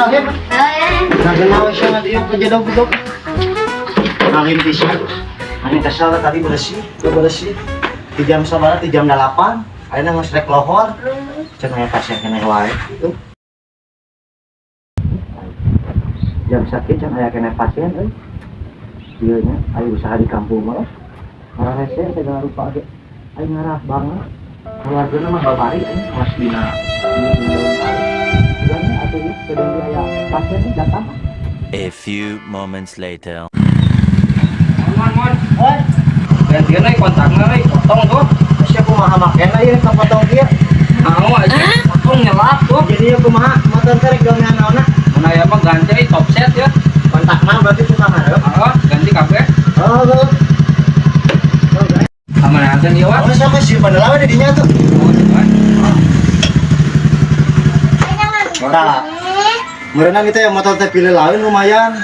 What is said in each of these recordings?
nalhin. Naganawa siya nga diyo kajedog-dog. Nalhin pisan. Ani kesel tadi bersih, teu bersih. Di jam sabaraha? Di jam 8. Ayeuna geus rek lohor. Cenah aya pasien keneh wae. Jam sakit can aya keneh pasien euy. Ieu nya aya usaha di kampung mah. Ngarah rese segala rupa ge. Aing ngarah banget. Keluargana mah babari aing mas dina daun kali. Ugana atuh ieu sedang di aya pasien teh datang. A few moments later. Mon, mon. Oi, Gantian euy kontakna euy, potong tuh. sia kumaha makena ieu kapotong kieu? Mau aja potong nyelap tuh. Jadi ieu kumaha motor teh rek gawean naonna? Mun aya mah ganti euy top set ya. Kontakna berarti tukang hareup. Heeh, ganti kabeh. Oh, oh. Kamanakeun ieu wah. Oh, sama sih padahal we di dinya tuh. Oh, cuman. Tah. Meureunna itu ya motor teh pilih lain lumayan.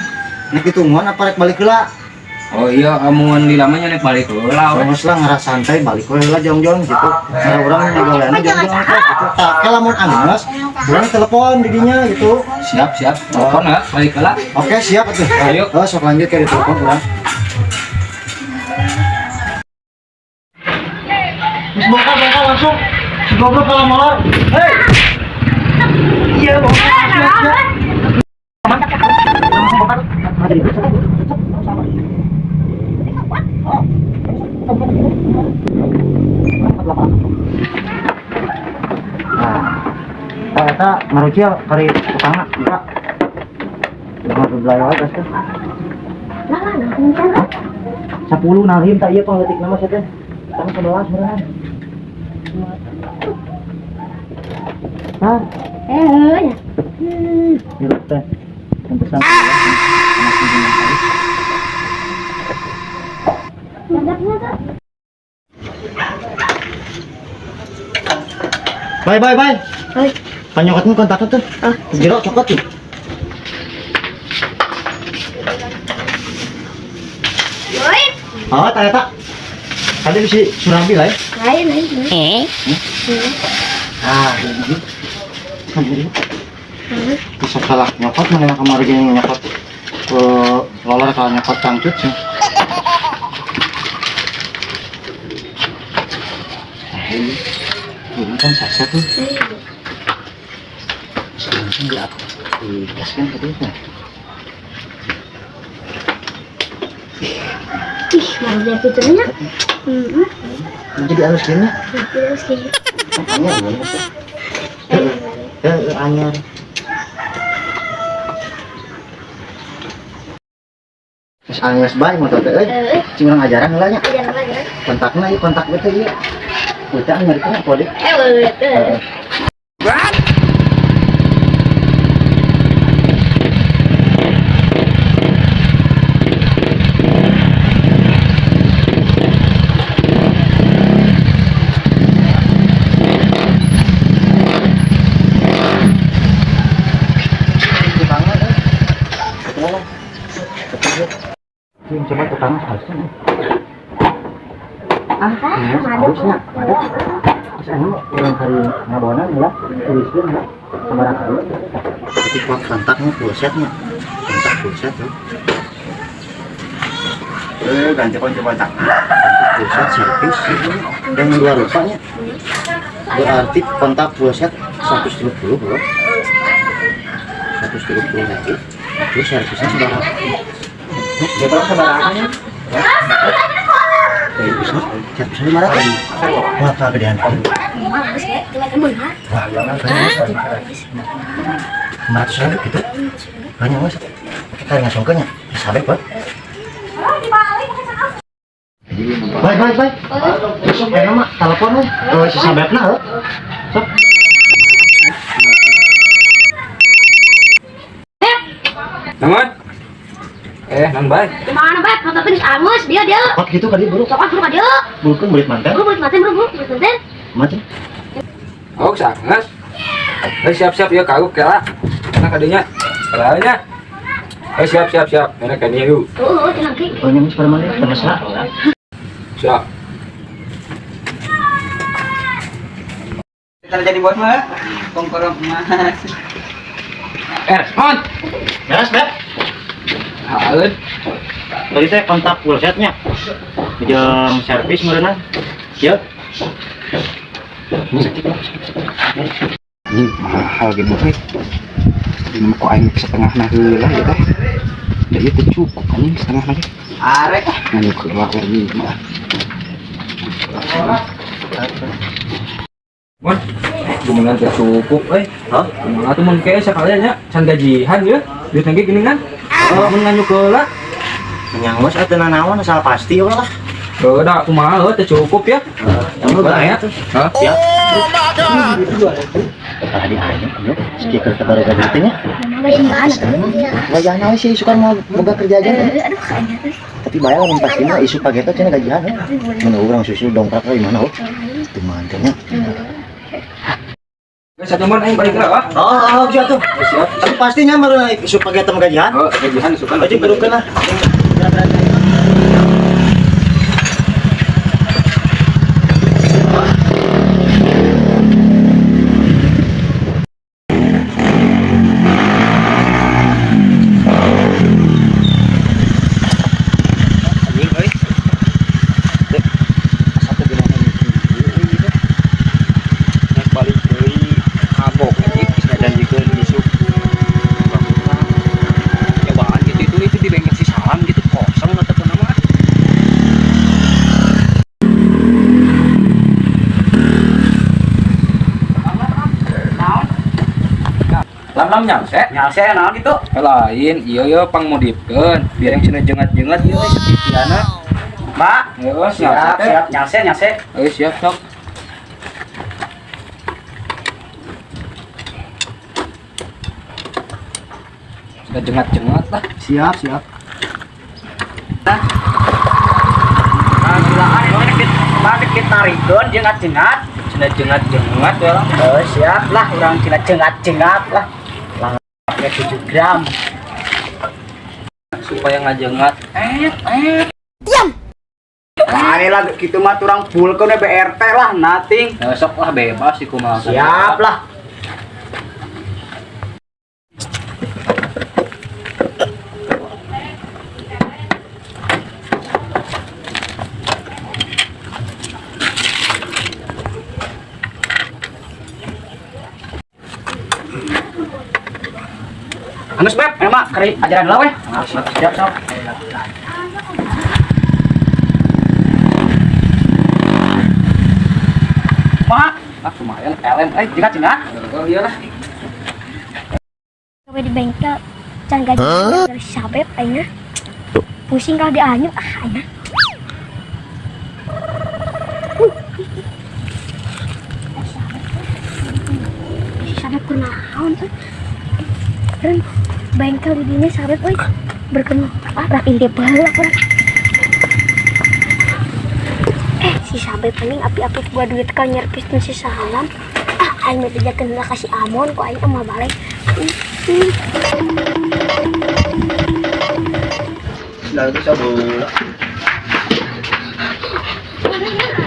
Nek ditungguan apa rek balik heula? Oh iya, amun di lamanya naik balik heula we. Geus lah ngarah santai balik we heula jong-jong gitu. Nah, urang ngagaweanna jong-jong teh gitu. Tah, ke lamun anggeus, urang telepon di dinya gitu. Siap, siap. Telepon ya, balik heula. Oke, siap atuh. Ayo. Oh, sok lanjut ke di telepon urang. Terus bongkar, bongkar langsung. Si goblok kalau molor. Hei. Iya, bongkar langsung aja. Langsung bongkar. Nah, ternyata marucil kari tukangna buka. Jangan berbelaya wae gaskeun. 10 nalhin tak ieu pangleutik nama sia teh. Tang 11 meureun. Hah? Hirup teh. Pantesan. Bye bye bye. Panyokotnya kontaknya tuh. Ah, jero cokot tuh. Oh, ternyata tadi si Surabi lah ya. Ah, jadi gitu. Bisa salah nyokot mana yang kemarin gini nyokot lolar kalau nyokot cangcut sih. Nah, ini kan sasa tuh. Langsung di digaskan tadi itu. Ih, mana fiturnya? Jadi halus gini. Terus kayak Anyar gimana sih? Anyar. Terus anyar bae motor teh euy. Cing urang ajaran heula nya. jangan lagi. Kontakna ieu kontak teh ieu. Udah anyar teh kode. Boleh. Heeh. Tukangnya eh. Tukangnya. Cing, coba tukangnya harusnya. Ah, iya, harusnya. Ada. Terus anu urang kari ngabawana lah, tuliskeun lah. Sabaraha kali. Jadi kuat kontaknya full setnya. Kontak full set tuh. Ganti kunci kontak. Full set servis dan dua rupanya. Berarti kontak full set 130 bro. 130 lagi. Terus servisnya sabaraha? Dia berapa sabaraha? Servisnya, servisnya 500. Wah, kegedean. Wah, 500 ribu gitu. Banyak mas. Kita ngasongkeun nya. Bisa bae, Pak. Baik, baik, baik. Besok enak mah telepon we. Oh, si sabepna heuh. Sok. Namun? Non bae. Gimana, Beb? Motor tuh angus, dia dia. Kok gitu kali buru? Cokot buru dia. Bukan murid mantan. Buru buru manten, buru buru manten. Macam. Oh, sangat. Siap-siap ya kagok kela. Enak kadinya. Kelanya. Siap siap siap. Enak kadinya yuk. Oh, tenang ki. Oh, ini para mana? Mesra. Siap. Kita jadi bos mah. Kongkorom emas. Mon. Beres, Beb. Haeun. Tadi teh kontak wheelsetnya. Jeung servis meureunna. Ieu. Ini mahal gitu euy. Ini mah ku aing setengah na heula ya teh. Da ieu teu cukup anjing setengah lagi. Arek. Nganyuk heula we anjing mah. Mon, gumangan teu cukup euy. Hah? Kumaha tuh mun ke sakalian nya can gajihan ye. Duit lagi gini kan. Oh, mun nganyuk heula. Menyangos atuh nanaon asal pasti we lah. Heuh da kumaha heuh teu cukup ya. Kamu ya. Hah? Ya. Tadi aja, yuk. Speaker ke baru gaji nya. Mama gajian atuh. Wajah naon sih suka mau boga kerja aja. Aduh, kayaknya tuh. Tapi bayar lamun pasti mah isu pageto cenah gajian. Mun urang susu dongkrak we mana oh. Teu mantenya. Geus atuh mun aing balik lah. Oh, oh, siap tuh. Siap. Tapi pastinya meureun isu pageto mah gajian. Oh, gajihan isukan. Aja berukeun lah. Anjing euy. Dek, satu gimana nih gitu. Naik balik deui kagok anjing geus ngajanjikeun isuk. Cobaan gitu itu di bengkel si Salam gitu kosong ataupun nama. Lam-lam nyalse. Nyalse naon gitu? Lain, iya iya pangmodifkeun biar yang cenah jengat-jengat ieu euy sepitiana. Mbak. Heeh, Siap, siap, siap. Nyalse, nyalse. Ayo siap sok. Sudah jengat-jengat lah. Siap, siap. Nah, gilaan ini dikit dikit tarikeun jengat-jengat. Sudah jengat-jengat ya lah. Oh, siap lah urang cina jengat-jengat lah. Lah pakai 7 gram. Supaya nggak jengat. Nah, lah gitu mah turang bulkeun we BRT lah nothing. Ya, sok lah bebas sih kumaha. Siap lah. Anus beb, emang keri ajaran lah weh. Siap, siap, siap. Mak, Ah, lumayan LM eh. jengat jengat. Oh iyalah. Gawe di bengkel can gajian dari sabep aingna. Pusing kalau dianyuk ah aingna. Si sabep kunaon euy. Ren, bengkel di dinya sabep euy. Berkenu ah rak intip heula urang. Si sabep anjing api-api gua duit ka nyerpis si Salam. Ah aing mah dijakeun heula ka si Amon ku aing mah balik.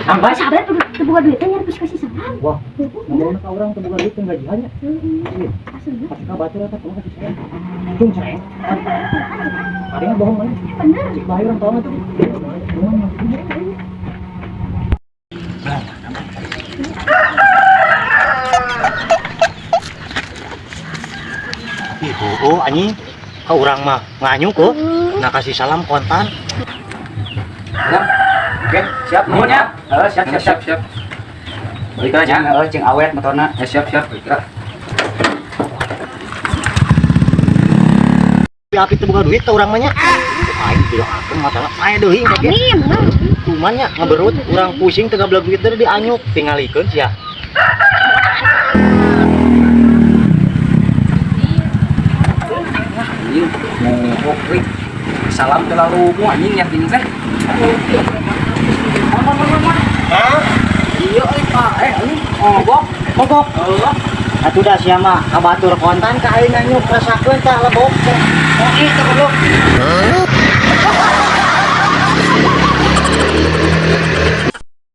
Ambai. Sabep teu boga duit teh nyerpis ka si Salam. Wah, ngomong ka urang teu boga duit teu gajiannya. Iya. Asli Pasti ka batur eta kumaha sih saya. Cung saya. Paling bohong mana? bener. Cik bae urang tolong atuh. Bohong. Ih, oh anjing. Ka urang mah nganyuk oh. Nah kasih salam kontan. Ya. Oke, siap nuhun ya. Heeh, siap, siap, siap. Siap, siap. Balik aja. Heeh, cing awet motorna. Ya, siap, siap. Balik lah. Api teu boga duit ka urang mah nya. Aing didoakeun masalah pae deui engke ge. Amin. Cuman nya ngeberut urang pusing teu gablek duit teh dianyuk tingalikeun sia. Anjing, ngomong euy. Salam terlalu mu anjing yang ini teh. Hah? Iya euy, Pak. Anjing ngobok. Mogok. Heeh. Atuh dah sia mah ka batur kontan ka aing nganyuk rasakeun tah lebok. Oh ih teh goblok.